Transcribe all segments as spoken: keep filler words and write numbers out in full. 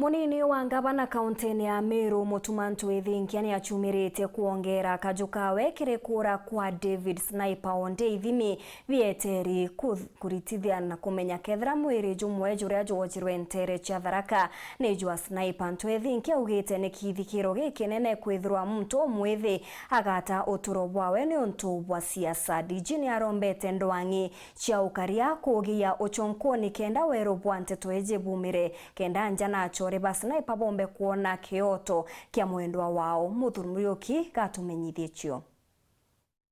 Munini wa ngavana kauntini ya Meru, Mutuma M'Ethingia, ni acumiritie kwongera kaju kawe kiri kuura kwa David Sniper o ndeithimi bieteri ku-, kuritithia na kumenya kethira mwiri jumwe juria jwojirwe nteere cia Tharaka ni jwa Sniper. M'Ethingia augite ni kithikiro gikinene kwithirwa muntu umwithi agata uturo bwawe niuntu bwa siasa. D G ni arombete ndwang'i cia ukaria kugiia uchonkoni kenda weru bwa nteto iji bumire, kenda nja na achore ba Sniper bombe kwona kioto kia mwendwa wao. Muthuri Muriuki gatumenyithie cio.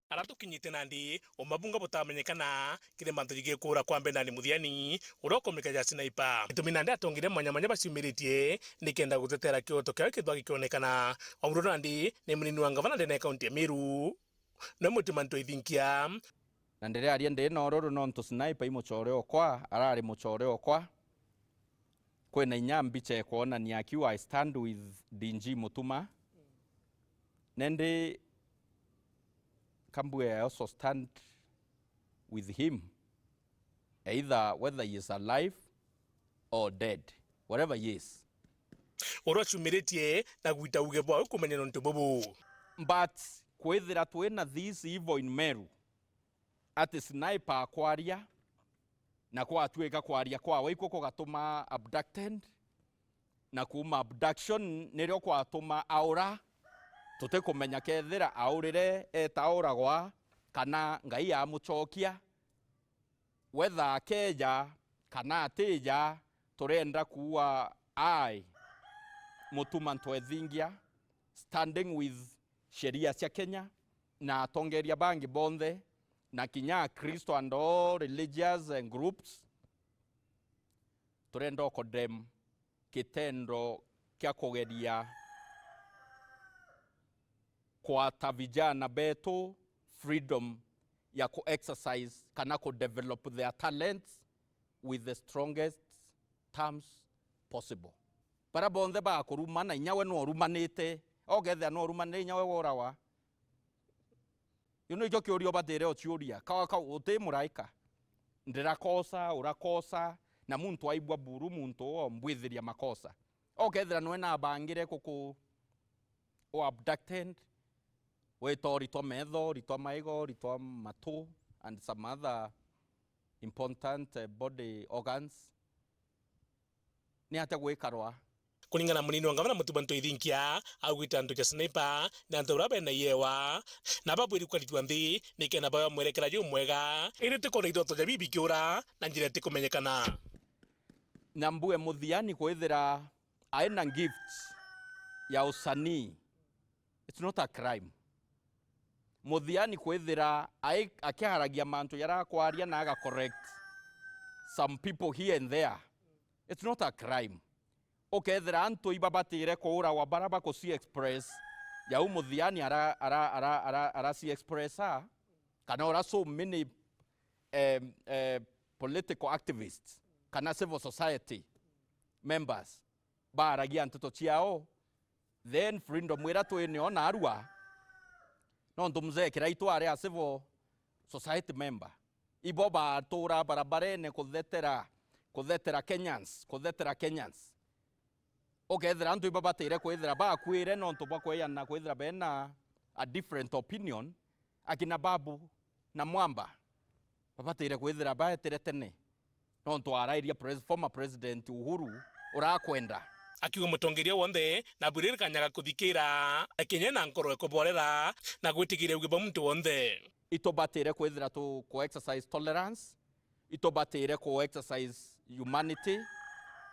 Ara tukinyite nandi, umabunga butamenyekana kiri mantu jigikura kwa Bernard Muthiani, uria ukomika ja Sniper. Gitumi nandi atongire mwanya mwanya baciumiritie nikenda gutetera kioto kiao kithwa gikionekana. Wabururu nandi ni munini wa ngavana ndene ya kaunti ya Meru, no Mutuma M'Ethingia. Na ndiraria ndi na ururu nontu Sniper i muchore okwa, arari muchore okwa. Kwina inya mbicha ikwonania akiuga, "I stand with D G Mutuma." Nendi kambue, I also stand with him, either whether he is alive or dead, wherever he is. Uria acumiritie na gwita uge bwawe kumenya nontu bubu. But kwithira twina this evil in Meru, ati Sniper akwaria, na kwatuika kwaria kwawe ikwo kugatuma abducted, na kuuma abduction nirio kwatuma aura. Tutikumenya kethira aurire eta auragwa, kana Ngai amuchokia. Whether akeja kana atija, turenda kuua ai Mutuma M'Ethingia, standing with sheria cia Kenya na atongeria bangi bonthe, na kinya Akristo and all religious, eh, groups, turenda u condemn kitendo kia kugeria kwata vijana betu freedom ya ku exercise kana ku develop their talents with the strongest terms possible. Bara bonthe bakuruma na inya we nurumanite, ogethia nurumanire inya we worawa. Yu nikio kiuria ubatire uciuria, ka, ka, uti muraika. Ndirakosa, urakosa, na muntu aigua buru muntu uo mbwithiria makosa. Okethira nwe nabangire kuku u abducted, wita uritwa metho, uritwa maigo, uritwa matu, and some other important, eh, body organs. Ni atia gwikarwa? Kuringana na munini wa ngavana Mutuma M'Ethingia, augite antu ja Sniper ni antu bara bena iewa, na babwiri kukaritwa nthi nikenda baewa mwerekera jumwega, indi ti kwona iroto ja bibi bikiura na njira itikumenyekana. Na mbue Muthiani kwithira aina gift ya usanii, it's not a crime. Muthiani kwithira ai-, akiaragia mantu jaria akwaria na aga correct some people here and there, it's not a crime. Ukethira antu ibabatire kuuragwa bara bakuci express, jau Muthiani ara, ara, ara, ara, araci expressa, kana ura so many, em, eh, political activists kana civil society members baaragia nteto ciao, then freedom iria twinio narua, nontu mzee Kiraitu ari a civil society member. Ibo batura barabarene kuthetera, kuthetera Kenyans, kuthetera Kenyans. Ukethira antu ibabatire kwithira bakuire nontu bwa kweyana kwithira bena a different opinion, akina Babu na Mwamba babatire kwithira baetire tene, nontu arairia pres-, former president Uhuru urakwenda. Akiuga mutongeria wonthe nabwirire kanya ga kuthikira, na kinya na nkoro ikuborera na gwitikiria uge bwa muntu wonthe. Itubatire kwithira tu ku exercise tolerance, itubatire ku exercise humanity,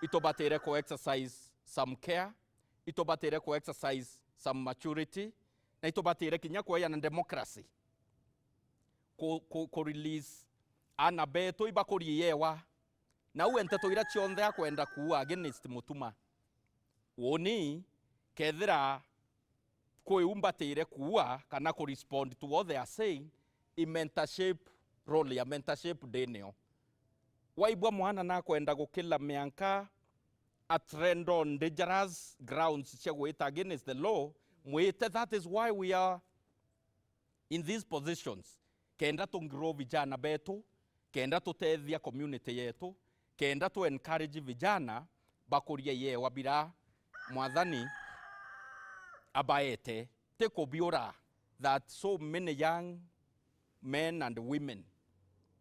itubatire ku exercise some care, itubatire ku exercise some maturity, na itubatire kinya kweyana democracy. Ku, ku, ku release ana betu ibakurie iewa. Na uwe nteto iria cionthe akwenda kuua against Mutuma, uuni kethira kwi u mbatire kuua kana ku respond to what they are saying, i mentorship, role ya mentorship ndinio. Waigua mwana nakwenda gukila mianka a trend on dangerous grounds cia gwita against the law, mwite, that is why we are in these positions, kenda tu grow vijana betu, kenda tutethia community yetu, kenda tu encourage vijana bakuria iewa bira Mwathani abaete, ti kubiura that so many young men and women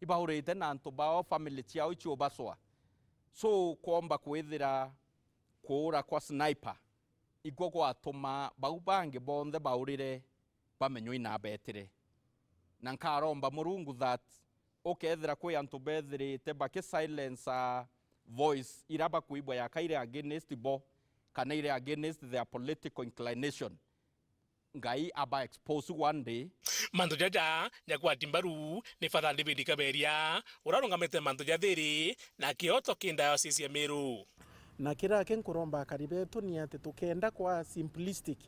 ibaurite na antu bao, family ciao iciubacwa. So kwomba kwithira kuura kwa Sniper ikwo gwatuma bau bangi bonthe baurire bamenywa inabetire. Na nkaromba Murungu that ukethira kwi antu bethirite baki silence voice ira bakwigua yaka iri against bo, kana iri against their political inclination, Ngai aba expose one day. Mantu jaja jakwati mbaru ni Father David Kaberia, urarungamite mantu ja thiri na kioto ki diocese ya Meru. Na kiraki nkuromba akari betu ni ati tukenda kwa simplistic,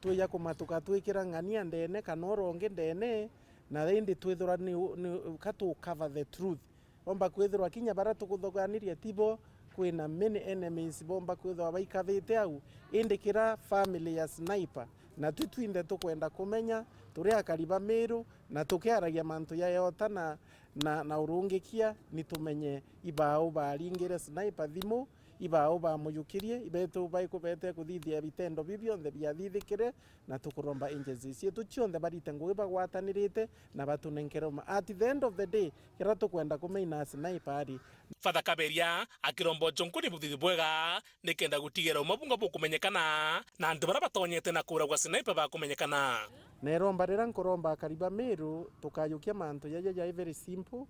twija kumatuka twikira ng'ania ndene kana urongi ndene, na indi twithirwa ni, ni ka tu cover the truth. Bomba kwithirwa kinya baria tukuthuganiria tibo, kwina many enemies bomba kwithirwa baikavite au, indi kira family ya Sniper, na twi twinthe tukwenda kumenya, turi akari ba Meru, na tukiaragia mantu ya yota na, na, na urungikia, ni tumenye ibau baringire Sniper thimu, ibau bamujukirie, ibetu baikubete kuthithia bitendo biu bionthe biathithikire, na tukuromba agencies cietu cionthe barite ngugi bagwatanirite na batunenkere uma. At the end of the day, kira tukwenda kumeina Sniper ari. Father Kaberia akiromba ucunku ni buthithi bwega nikenda gutigira uma bunga bukumenyekana na antu baria batonyete na kuuragwa Sniper bakumenyekana. Neromba rira nkuromba akari ba Meru, tukayukia mantu jaja jai very simple,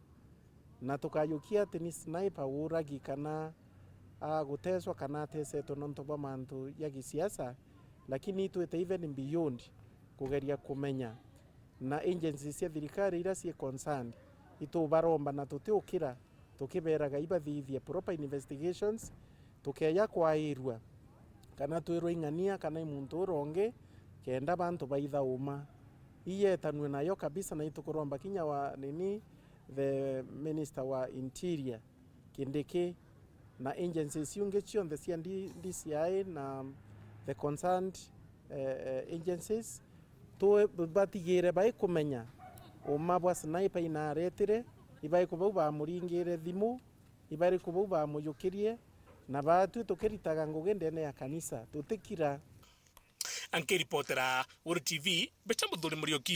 na tukayukia ati ni Sniper uragi kana aguteswa kana atesetwe nontu bwa mantu ya gisiasa, lakini itwite even beyond kugeria kumenya, na agencies cia thirikari iria cii concerned itubaromba na tutiukira tukiberaga ibathithie proper investigations, tukeja kwairua kana twirwe ing'ania kana i muntu urongi, kenda bantu baitha uma. Iyetanue nayo kabisa, na itukuromba kinya wa nini, the minister wa interior, Kindiki, na agencies ciungi cionthe cia D-, D C I na the concerned, eh, eh, agencies, tu-, batigire baikumenya uma bwa Sniper inaretire, ibaiku bau bamuringire thimu, ibariku bau bamujukirie, na batwi tukiritaga ngugi ndene ya kanisa, tutikira. Nkiripotera Weru T V, Mbecha Muthuri Muriuki.